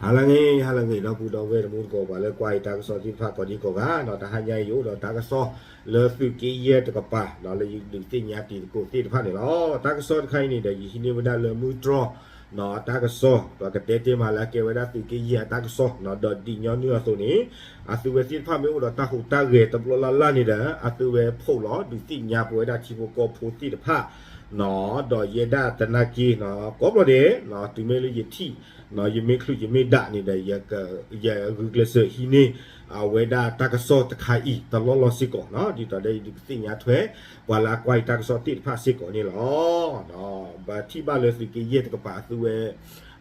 ဟါလၢအဂ့ၤ ဟါလၢအဂ့ၤ ဒီပုၢ်ဒီဝဲၢ်တံၤသကိး ပှၤလၢကွၢ်အံၤတၢ်ကစီၣ်သ့ၣ်တဖၣ်ကိးဒံကိးဂၤနီၤ, တဟါညါအံၤ ယအိၣ်ဒီးတၢ်ကစီၣ်လၢသုးက့ယဲၢ်တကပၤနီၤ လၢယဒုးသ့ၣ်ညါတံၤသကိးသ့ၣ်တဖၣ်န့ၣ်လီၤ. တၢ်ကစီၣ်တခါအံၤန့ၣ်ဒီး ယဟံးန့ၢ်ဝဲဒၣ်လၢမုၢ်တြီၢ်နီၤ တၢ်ကစီၣ် ပကတဲတ့ၢ်မးလၢအကဲဝဲဒၣ်သုးက့ယဲၢ်အတၢ်ကစီၣ်နီၤ, ဒီးဒ်ညီနုၢ်အသိးန့ၣ် အသုဝဲသ့ၣ်တဖၣ်မ့ၢ်အိၣ်ဒီးတၢ်ဟူးတၢ်ဂဲၤတဘျီလၢ်လၢ်န့ၣ်ဒီး အသုဝဲဖီၣ်လီၤဒုးသ့ၣ်ညါပဝဲဒၣ်ထံဖိကီၢ်ဖိသ့ၣ်တဖၣ်နီၤ, ဒီးယဲဒၣ်သနာ်က့နီၤ ကိးဘျီဒဲးနီၤ တုၤမ့ၢ်လၢယထံၣ်နီၤ ယမ့ၢ်ချုးယမ့ၢ်ဒၣ်န့ၣ်ဒီး ယဂုာ်ကျဲးစၢးဟံးန့ၢ် အဝဲဒၣ်တၢ်ကစီၣ်တခါအံၤတလီၢ်လီၢ်စ့ၢ်ကီးနီၤ, ဒ်သိးဒီးယဒုးကသ့ၣ်ညါထွဲ ပှၤလၢအကွၢ်အံၤတၢ်ကစီၣ်သ့ၣ်တဖၣ်စ့ၢ်ကီးန့ၣ်လီၤ. ပထံၣ်ဘၣ်လၢသုးက့ယဲၢ်တကပၤအသုဝဲ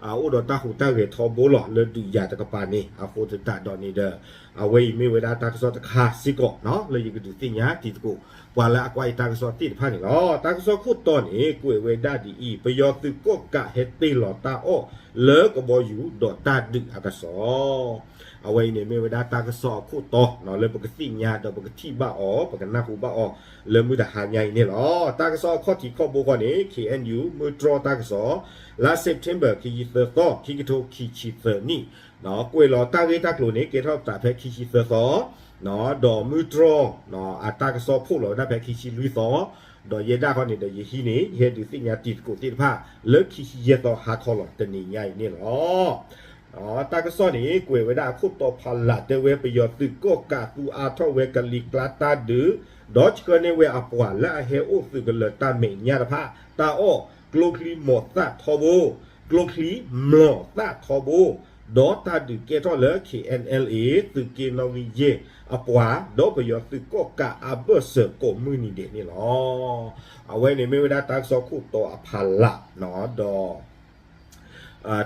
အိၣ်ဒီးတၢ်ဟူးတၢ်ဂဲၤထီဘိလီၤ လၢဒုးယၤတကပၤန့ၣ် အဃိသတးဒီးန့ၣ်ဒီး အဝဲအံၤမ့ၢ်ဝဲဒၣ်တၢ်ကစီၣ်တခါစ့ၢ်ကီးနီၤ လၢယကဒုးသ့ၣ်ညါတံၤသကိး ပှၤလၢအကွၢ်အံၤတၢ်ကစီၣ်သ့ၣ်တဖၣ်န့ၣ်လီၤ. တၢ်ကစီၣ်ခိၣ်တီန့ၣ် ကွဲးဝဲဒၣ်ဒ်အံၤ, ပယီၤသုးကီၣ်ကးဟဲတ့ၢ်လီၤတၢ်အီၣ်လၢကဘီယူၤ ဒီးတၢ်ဒုးအကစီၣ် အဝဲအံၤန့ၣ်မ့ၢ်ဝဲဒၣ်တၢ်ကစီၣ်အခိၣ်တီနီၤ လၢပကသ့ၣ်ညါဒီးပကထံၣ်ဘၣ်အီၤ ပကနၢ်ဟူဘၣ်အီၤ လၢမုၢ်တဟါညါအံၤန့ၣ်လီၤ. တၢ်ကစီၣ်အခီၣ်ထံးခီၣ်ဘိဃီန့ၣ် ခ့ၣ်အဲၣ်ယူၣ် မုၢ်တြီၢ်တၢ်ကစီၣ် လါစဲးပထ့ဘၢၣ် ခံဆံသၢသီ ခံကထိခံဆံသၢနံၣ် ကွဲးလီၤတၢ်ဂ့ၢ်တၢ်ကျိၤန့ၣ် ကဲထီၣ်သးဖဲခံဆံသၢသီ ဒီးမုၢ်တြီၢ် အတၢ်ကစီၣ်ဖီၣ်လီၤဝဲဒၣ်ဖဲခံဆံလွံၢ်သီ ဒီးယဲဒၣ်ဃီန့ၣ်ဒီးယဟံးန့ၢ် ယဟဲဒုးသ့ၣ်ညါတံၤသကိးသ့ၣ်တဖၣ် လၢခံဆံယဲၢ်သီဟါခီလီၤတနံၤညါအံၤန့ၣ်လီၤ. တၢ်ကစီၣ်န့ၣ် ကွဲးဝဲဒၣ်အခိၣ်တီဖးလၢ်တဲဝဲ ပယီၤသုးကီၣ်ကးသူအါထီၣ်ဝဲကလံၤကျါတၢ်ဒုး ဒီးဆှၢန့ၢ်ဝဲအပှၤလၢအဟဲအိၣ်သုးကလၢၤတၢ်မဲာ်ညါတဖၣ် တၢ်အီၣ်ကျိချံမျိာ်သၣ်ထီဘိ ကျိချံမျိာ်သၣ်ထီဘိ ဒီးတၢ်ဒုးကဲထီၣ်လၢ ခ့ၣ်အဲၣ်အဲၣ်လ်အ့ သုးက့နီၣ်ဂံၢ်ယဲၢ်အပှၤ ဒီးပယီၤသုးကီၣ်ကးအဘၢၣ်စၢၤကိးမုၢ်နံၤဒဲးန့ၣ်လီၤ. အဝဲန့ၣ်မ့ၢ်ဝဲဒၣ်တၢ်ကစီၣ်ခိၣ်တီအဖးလၢ် ဒီး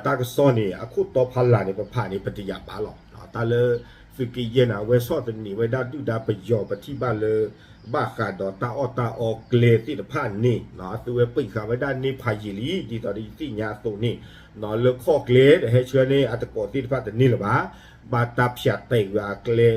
တၢ်ကစီၣ်န့ၣ် အခိၣ်တီဖးလၢ်န့ၣ် ပဖးန့ၣ် ပတယာ်ဘၣ်လီၤ. တၢ်လၢသုးက့ယဲၢ်န့ၣ် အဝဲဆီၣ်သနံးဝဲဒၣ်ဒုၣ်ဒါပယီၤ ပထံၣ်ဘၣ်လၢ ဘၣ်ဃးဒီးတၢ်အီၣ်တၢ်အီကျဲသ့ၣ်တဖၣ်န့ၣ် အသုဝဲပံာ်ဃာ်ဝဲဒၣ်န့ၢ်ဖးယံာ်လံ ဒ်သိးဒီးယသ့ၣ်ညါအသိးန့ၣ် လၢခီၣ်ကျဲဒီးဟဲဆှၢန့ၢ်အသကိးသ့ၣ်တဖၣ်တန့ၢ်လၢၤဘၣ် ဘၣ်တၢ်ဖၠးတဲာ်ဂ့ၤအကျဲ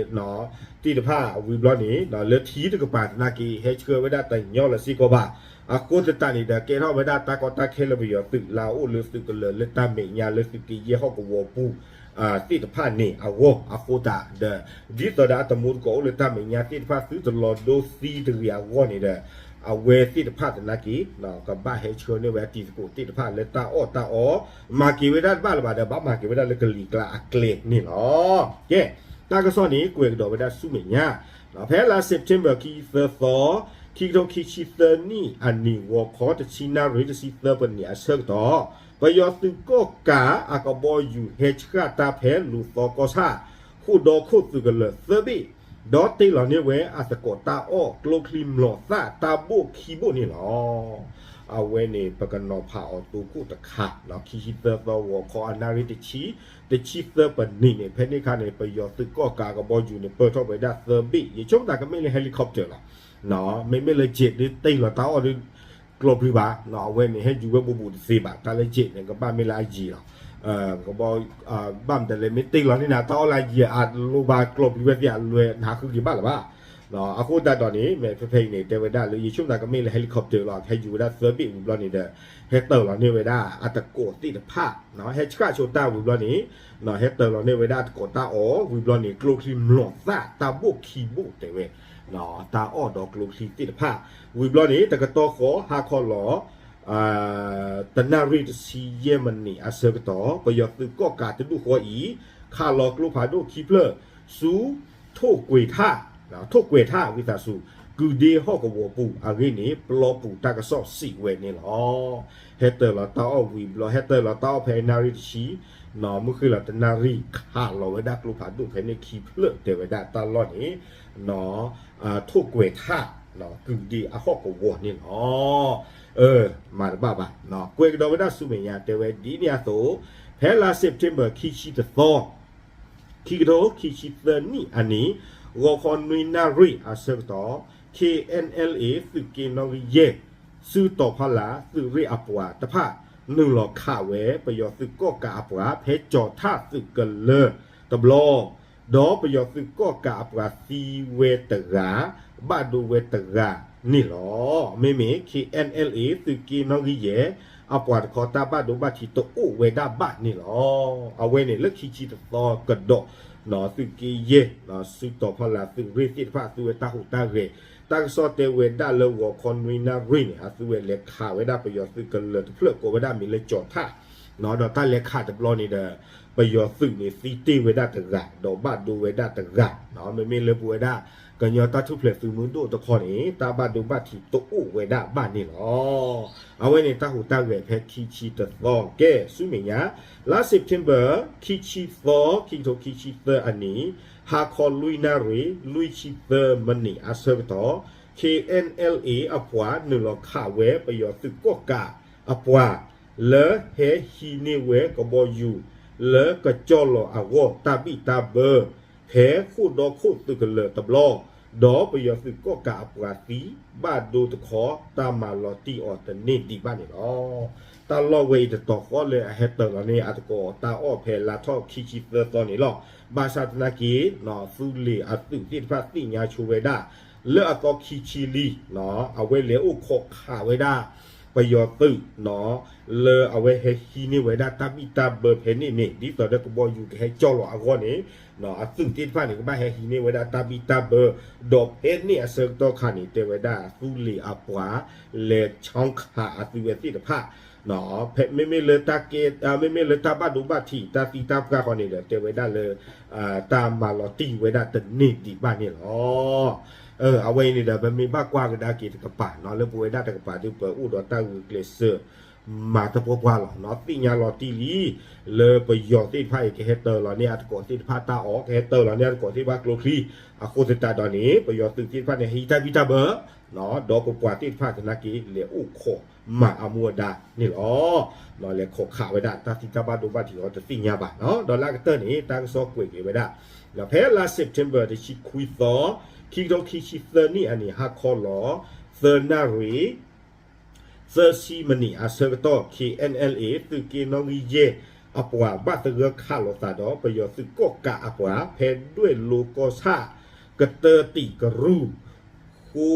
သ့ၣ်တဖၣ်ဝံၤဘျီန့ၣ် လၢထံတကပၤသနာ်က့ ဟဲဆှၢဝဲဒၣ်တညီလၢၤစ့ၢ်ကီးဘၣ်. အဃိသတးန့ၣ်ဒီး ကဲထီၣ်ဝဲဒၣ်တၢ်ကီတၢ်ခဲလၢပယီၤသုးလၢအအိၣ်လၢသုးကလၢၤလၢတၢ်မဲာ်ညါလၢသုးက့ယဲၢ်ဟီၣ်ကဝီၤပူၤ သ့ၣ်တဖၣ်န့ၣ်အဂီၢ် အဃိသတးဒီး ဒ်သိးဒီးအတံၤသကိးအိၣ်လၢတၢ်မဲာ်ညါသ့ၣ်တဖၣ်သုတလီၤဒိသံတဂ့ၤအဂီၢ်န့ၣ်ဒီး အဝဲသ့ၣ်တဖၣ်သနာ်က့ ကဘၣ်ဟဲဆှၢန့ၢ်ဝဲအတံၤသကိးသ့ၣ်တဖၣ်လၢတၢ်အီၣ်တၢ်အီ မၤက့ၤဝဲဒၣ်တဘၣ်လၢၤဘၣ်ဒီး ဘၣ်မၤက့ၤဝဲဒၣ်လၢကလံၤကျါအကျဲန့ၣ်လီၤ. ကဲ တၢ်ကစီၣ်န့ၣ် ကွဲးကဒီးဝဲဒၣ်ဆူမဲာ်ညါ ဖဲလါ September ခံဆံသၢသီ ခံကထိခံဆံသၢနံၣ်အနံၤ ဂီၤခီတဆံနၣ်ရံၣ်တဆံသၢပနံးအဆၢကတီၢ် ပယီၤသုးကီၣ်ကးအကဘီယူၤဟဲဆှၣ်တၢ်ဖဲလူၤသီကီၢ်ဆၣ် ဃိၣ်ဒီခိၣ်သုးကလၢၤသၢဘ့ၣ် ဒီးတ့ၢ်လီၤန့ၢ်ဝဲအသကိးတၢ်အီၣ်ကျိချံမျိာ်သၣ်တၢ်ဘိၣ်ခံဘိၣ်န့ၣ်လီၤ. အဝဲန့ၣ် ပကနီၤဖးအီၤတိခိၣ်တခါ ခံဆံသၢသီဂီၤခီအနၣ်ရံၣ်တဆံ တဆံသၢပနံးန့ၣ် ဖဲန့ၣ်အခါန့ၣ် ပယီၤသုးကီၣ်ကးအကဘီယူၤန့ၣ် ပၢၢ်ထီၣ်ဝဲဒၣ်သၢဘ့ၣ် ယဆိကမိၣ်တၢ်ကမ့ၢ်လၢ helicopter လီၤ. မ့မ့ၢ်လၢ jet ဒ်တ့ၢ်လီၤတၢ်အီၣ်ဒ် ကျိချံဘၣ် အဝဲန့ၣ် ဟဲယူၤဝဲဘူးဘူးတသ့ဘၣ် တၢ်လၢ jet န့ၣ် ကဘၣ်မ့ၢ်လၢအယံၤလီၤ. ကဘီ ဘၣ်မတၤလဲၣ် မ့ၢ်တ့ၢ်လီၤန့ၣ်နၤ တၢ်အီၣ်လၢအယံၤ အလိၣ်ဘၣ်ကျိချံဝဲသ့ၣ်အလွဲၢ် နဟးဃုက့ၤဘၣ်လၢၤဘၣ်. အဃိသတးဒီးန့ၣ် မ့ၢ်ဖဲဖဲအံၤန့ၣ် တဲဝဲဒၣ်လၢ ယဆိကမိၣ်တၢ်ကမ့ၢ်လၢ helicopter လီၤ ဟဲယူၤဝဲဒၣ်သၢဘ့ၣ်ဝံၤဘျီန့ၣ်ဒီး ဟဲတ့ၢ်လီၤန့ၢ်ဝဲဒၣ်အသကိးသ့ၣ်တဖၣ် ဟဲဆှၣ်ဆိတၢ်ဝံၤဘျီန့ၣ် ဟဲတ့ၢ်လီၤန့ၢ်ဝဲဒၣ်အသကိးတၢ်အီၣ်ဝံၤဘျီန့ၣ် ကျိချံမျိာ်သၣ်တၢ်ဘိၣ်ခံဘိၣ်တဲဝဲ တၢ်အီၣ်ဒီးကျိချံသ့ၣ်တဖၣ် ဝံၤဘျီန့ၣ် တကတီၢ်ဃီဟါခီလီၤ တနၣ်ရံၣ်တဆံယဲၢ်မံးနံးအဆၢကတီၢ် ပယီၤသုးကီၣ်ကးတဒူၣ်ဃီအံၤ ခးလီၤကျိဖးဒိၣ်ခံဖျၢၣ် ဆူ ထိၣ်ကွဲၤထၣ် ထိၣ်ကွဲၤထၣ်ဝံသးစူၤ ကုၢ်ဒ့ဟီၣ်ကဝီၤပူၤအဂ့ၢ်န့ၣ် ပျီပူၤတၢ်ကစီၣ်စံးဝဲန့ၣ်လီၤ. ဟဲတ့ၢ်လီၤတၢ်အီၣ်ဝံၤဘျီ ဟဲတ့ၢ်လီၤတၢ်အီၣ်ဖဲနၣ်ရံၣ်တဆံ မုၢ်ဃ့ၢ်လီၤတနၣ်ရံၣ် ခးလီၤဝဲဒၣ်ကျိဖးဒိၣ်ဖဲန့ၣ်ခံဖျၢၣ်တဲဝဲဒၣ်တၢ်လီၢ်န့ၣ် ထိၣ်ကွဲၤထၣ် ကုၢ်ဒ့အဟီၣ်ကဝီၤန့ၣ်လီၤ. မၤတဘၣ်ဘၣ် ကွဲးကဒီးဝဲဒၣ်ဆူမဲာ်ညါတဲဝဲဒ်န့ၣ်အသိး ဖဲလါ September ခံဆံတသီ ခံကထိခံဆံသၢနံၣ်အနံၤ ဂီၤခီနွံနၣ်ရံၣ်အဆၢကတီၢ် ခ့ၣ်အဲၣ်အဲၣ်လ်အ့ သုးက့နီၣ်ဂံၢ်ယဲၢ် စုတီၤဖီလာ်သုးရ့ၣ်အပှၤတဖၣ် နုာ်လီၤခးဝဲ ပယီၤသုးကီၣ်ကးအပှၤ ဖဲကၠီၤထၣ်သုးကလၢၤတဘျီ ဒီးပယီၤသုးကီၣ်ကးအပှၤသံဝဲတဂၤ ဘၣ်ဒိဝဲတဂၤန့ၣ်လီၤ. မ့မ့ၢ် ခ့ၣ်အဲၣ်အဲၣ်လ်အ့ သုးက့နီၣ်ဂံၢ်ယဲၢ် အပှၤတခီတၢ်ဘၣ်ဒိဘၣ်ထံးတအိၣ်ဝဲဒၣ်ဘၣ်န့ၣ်လီၤ. အဝဲန့ၣ်လၢခံဆံတသီကဒီး သုးက့ယဲၢ် စုတီၤဖီလာ်သုးရ့ၣ်သ့ၣ်တဖၣ်အသုဝဲတၢ်ဟူးတၢ်ဂဲၤ တၢ်ကစီၣ်တဲဝဲဒၣ်လၢဂီၤခီနွံနၣ်ရံၣ်န့ၣ် အသုဝဲလဲၤခးဝဲဒၣ်ပယီၤသုးကလၢၤတဖျၢၣ်ကိးဝဲဒၣ်မံၤလၢကၠီၤထၣ် ဒီးတၢ်လဲၤခးတဘျီန့ၣ်ဒီး ပယီၤသုးန့ၣ်သံတ့ၢ်ဝဲဒၣ်တဂၤ ဒီးဘၣ်ဒိဝဲဒၣ်တဂၤ မ့မ့ၢ်လၢပဝဲဒၣ် ကညီတၢ်ထူၣ်ဖျဲးသုးမုၢ်ဒိၣ်တခီန့ၣ် တၢ်ဘၣ်ဒိဘၣ်ထံးတအိၣ်ဝဲဒၣ်ဘၣ်န့ၣ်လီၤ. အဝဲန့ၣ်တၢ်ဟူးတၢ်ဂဲၤဖဲခံဆံတသီ ကဲဆူမဲာ်ညါ လါ September ခံဆံသီ ခံကထိခံဆံသၢအနံၤ ဟါခီလွံၢ်နၣ်ရံၣ် လွံၢ်ဆံသၢမံးနံးအဆၢကတီၢ် K N L A အပှၤနုာ်လီၤခးဝဲပယီၤသုးကီၣ်ကးအပှၤ လၢဟဲဟံးန့ၢ်ဝဲကဘီယူၤ လၢကကၠီၣ်လီၤအဂီၢ်တၢ်ဘံၣ်တၢ်ဘၢ ဖဲဃိၣ်ဒီခိၣ်သုးကလၢၤတဘျီ ဒီးပယီၤသုးကီၣ်ကးအပှၤသံ ဘၣ်ဒိတခီ တၢ်မၤလီၤတံၢ်အီၤတန့ၢ်ဒံးဘၣ်န့ၣ်လီၤ. တၢ်လီၢ်ဝဲအံၤတတီၤဃီလၢအဟဲတၢၤလီၤန့ၢ်အသကိးတၢ်အီၣ်ဖဲလါထီၣ်ခံဆံသၢသီန့ၣ်လီၤ. ဘၣ်ဆၣ်သနာ်က့ သုးလ့ၤအသုးသ့ၣ်တဖၣ်သ့ၣ်ညါဆိဝဲဒၣ် လၢအသီခံဆံလံ အဝဲလဲၤအိၣ်ခိးခးဝဲဒၣ် ပယီၤသုး လၢအဝဲဟဲဟံးန့ၢ်ဝဲဒၣ်တၢ်ဘံၣ်တၢ်ဘၢဖဲန့ၣ်န့ၣ် ဒ်သိးဒီးကဘီယူၤကဟဲကၠီၣ်လီၤအဂီၢ်န့ၣ် အသုးသ့ၣ်တဖၣ်န့ၣ် ကဘၣ်ဟဲဟံးန့ၢ်ဝဲဒၣ်တၢ်ဘံၣ်တၢ်ဘၢ ဒီးဖဲန့ၣ်အဆၢကတီၢ်ခါန့ၣ် တဲဝဲဒၣ်သုးလ့ၤအပှၤ လဲၤဆီခးအသုးဝဲသ့ၣ်တဖၣ် မ့မ့ၢ်လၢတၢ်ကဲ မ့မ့ၢ်လၢတၢ်ဘၣ်ဒိဘၣ်ထံး တၢ်သံတၢ်ပှၢ်ဃီန့ၣ်ဒီး တဲဝဲဒၣ်လၢ တၢ်မၤလီၤတံၢ်ဝဲဒၣ်တန့ၢ်ဒံးဘၣ်န့ၣ်လီၤ. အဝဲအံၤန့ၣ်ဒီး ပမ့ၢ်ဘၣ်ကွၢ်ကဒါက့ၤတကပၤ လၢပဝဲဒၣ်တကပၤဒုး ပအိၣ်ဒီးတၢ်ဂုာ်ကျဲးစၢး မၤတပှီၢ်ပှၢ်လီၤ. သ့ၣ်ညါလီၤတံၢ်လံ လၢပယီၤသ့ၣ်တဖၣ်အံၤ ကဟဲတၢၤလီၤန့ၢ်အသကိးသ့ၣ်တဖၣ်တၢ်အီၣ် ကဟဲတၢၤလီၤန့ၢ်အသကိးသ့ၣ်တဖၣ်ကျိချံ အဃိသတးဒီးန့ၣ် ပယီၤသုးသ့ၣ်တဖၣ်န့ၣ် ဟံးတၢ်ဘံၣ်တၢ်ဘၢ ဒီးပပှၤသ့ၣ်တဖၣ်သနာ်က့ လဲၤအိၣ်ခိးမၤအမူအဒါန့ၣ်လီၤ. လဲၤခိးခးဝဲဒၣ် တၢ်သံတၢ်ဘၣ်ဒိဘၣ်ထံးအီၤတသ့ၣ်ညါဘၣ်. ဒီးလၢအကတၢၢ်န့ၣ် တၢ်ကစီၣ်ကွဲးက့ၤဝဲဒၣ် ဖဲလါ September တဆံခွံသီ ခံကထိခံဆံသၢနံၣ်အနံၤ ဟါခီလီၤ သၢနၣ်ရံၣ် သၢဆံမံးနံးအဆၢကတီၢ် K N L A သုးက့နီၣ်ဂံၢ်ယဲၢ် အပှၤဘၣ်သဂၢၢ်ခးလိာ်သးဒီး ပယီၤသုးကီၣ်ကးအပှၤ ဖဲဒွဲၣ်လိကီၢ်ဆၣ် ကတၢၢ်တံာ်ကရူၢ် ဃိ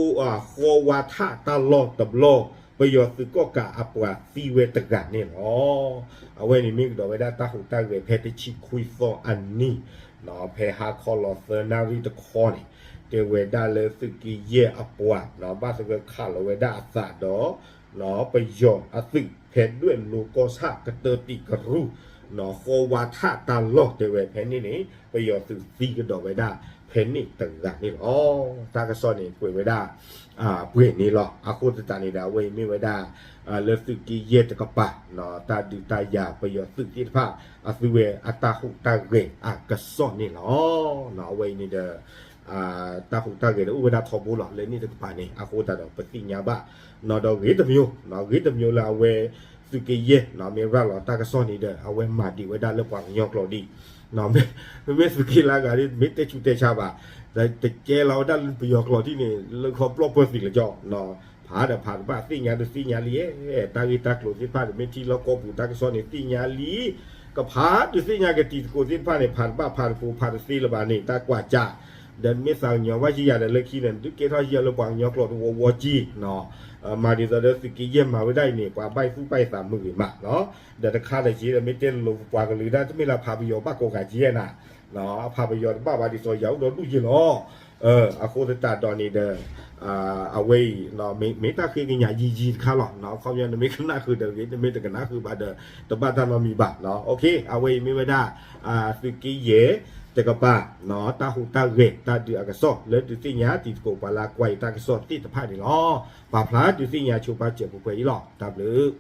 ဃီဝါထၣ်တၢ်လီၢ်တဘျီ ပယီၤသုးကီၣ်ကးအပှၤသံဝဲတဂၤန့ၣ်လီၤ. အဝဲန့ၣ်မ့ၢ်ကဒီးဝဲဒၣ်တၢ်ဟူးတၢ်ဂဲၤဖဲတဆံခွံသီအနံၤ ဖဲဟါခီလီၤသၢနၣ်ရံၣ်တခီန့ၣ် တဲဝဲဒၣ်လၢသုးက့ယဲၢ်အပှၤ ဘၣ်သဂၢၢ်ခးလီၤဝဲဒၣ်အသးဒီး ပယီၤအသုး ဖဲဒွဲၣ်လိကီၢ်ဆၣ်ကတၢၢ်တံာ်ကရူၢ် ဃီဝါထၣ်တၢ်လီၢ်တဲဝဲဖဲန့ၣ်န့ၣ် ပယီၤသုးသံကဒီးဝဲဒၣ်ဖဲန့ၣ်တဂၤန့ၣ်လီၤ. တၢ်ကစီၣ်န့ၣ်ကွဲးဝဲဒၣ် ပှဲၤန့ၣ်လီၤ. အဃိသတးန့ၣ်ဒီး အဝဲအံၤမ့ၢ်ဝဲဒၣ် လၢသုးက့ယဲၢ်တကပၤ တၢ်ဒုးတၢ်ယၤပယီၤသုးသ့ၣ်တဖၣ် အသုဝဲအတၢ်ဟူးတၢ်ဂဲၤအကစီၣ်န့ၣ်လီၤ. အဝဲအံၤန့ၣ်ဒီး တၢ်ဟူးတၢ်ဂဲၤဒီးအိၣ်ဝဲဒၣ်ထီဘိလီၤ လၢန့ၣ်တကပၤန့ၣ် အဃိသတးဒီးပသ့ၣ်ညါဘၣ် ဒီးဂ့ၤတမံၤ ဂ့ၤတမံၤလၢအဝဲ သုးက့ယဲၢ် မ့ၢ်ရၤလီၤတၢ်ကစီၣ်န့ၣ်ဒီး အဝဲမၤဒံးဝဲဒၣ်လၢပှၤကညီကျိာ်ဒံး မ့မ့ၢ်သုးက့လၢအဂၤဒ် မ့ၢ်တဲဆူးတဲဆါဘၣ် တကဲလီၤဝဲဒၣ်လၢပယီၤကျိာ်ဒ်န့ၣ် လၢခီပျီပၢၢ်သံးလၢကီ ဖးဒီးဖးတဘၣ်သ့ၣ်ညါတသ့ၣ်ညါလံ တၢ်ဂ့ၢ်တၢ်ကျိၤသ့ၣ်တဖၣ်န့ၣ် မ့ၢ်ထံလီၢ်ကီၢ်ပူၤတၢ်ကစီၣ်န့ၣ်သ့ၣ်ညါလံ ကဖးဒုးသ့ၣ်ညါက့ၤတံၤသကိးသ့ၣ်တဖၣ်န့ၣ် ဖးတဘၣ်ဖးတဖိဖးတသ့လၢၤဘၣ်န့ၣ် တၢ်ကွၢ်ကၢ် ဒီးမ့ၢ်သးကညီၤဘၣ်ယံာ်ယံာ်ဒီးလၢခံန့ၣ် ဒုးကဲထီၣ်ယံာ်လၢပှၤကညီကျိာ်တဝီဝီက့ မၤဒ်သိးဒီးသုးက့ယဲၢ်မၤဝဲဒၣ်အံၤန့ၣ် ပှၤဘၣ်သူၣ်ဘၣ်သးမုာ်ဂ့ၤမး ဒီးတခါဒီးက့ဒီး မ့ၢ်တဲလိၤလိၤပှၤကလုာ်ဒၣ် တမ့ၢ်လၢဖးပယီၤဘၣ်ကိးဂၤက့ဧါနၤ အဖးပယီၤတဘၣ်ဘၣ်ဒ်သိးယၤအိၣ်ဒီးဒူၣ်ယ့ၢ်လီၤ အဃိသတးဒီးန့ၣ်ဒီး အဝဲအံၤ မ့ၢ်တၢ်ဃ့ကညးယံာ်ယံာ်တခါလီၤ ခီပညီ နမ့ၢ်ကနၣ်ဃုာ်ဒီးဂ့ၤ နမ့ၢ်တကနၣ်ဃုာ်ဘၣ်ဒီး တဘၣ်တၢ်နီတမံၤဘၣ် အဝဲအံၤမ့ၢ်ဝဲဒၣ် သုးက့ယဲၢ်တကပၤ တၢ်ဟူးတၢ်ဂဲၤ တၢ်ဒုးအကစီၣ် လၢဒုးသ့ၣ်ညါတံၤသကိးပှၤလၢကွၢ်အံၤတၢ်ကစီၣ်သ့ၣ်တဖၣ်န့ၣ်လီၤ. ပာ်ဖျါဒုးသ့ၣ်ညါဆိပာ်စၢၤပှဲၤပှဲၤအံၤလီၤ. တၢ်ဘျုး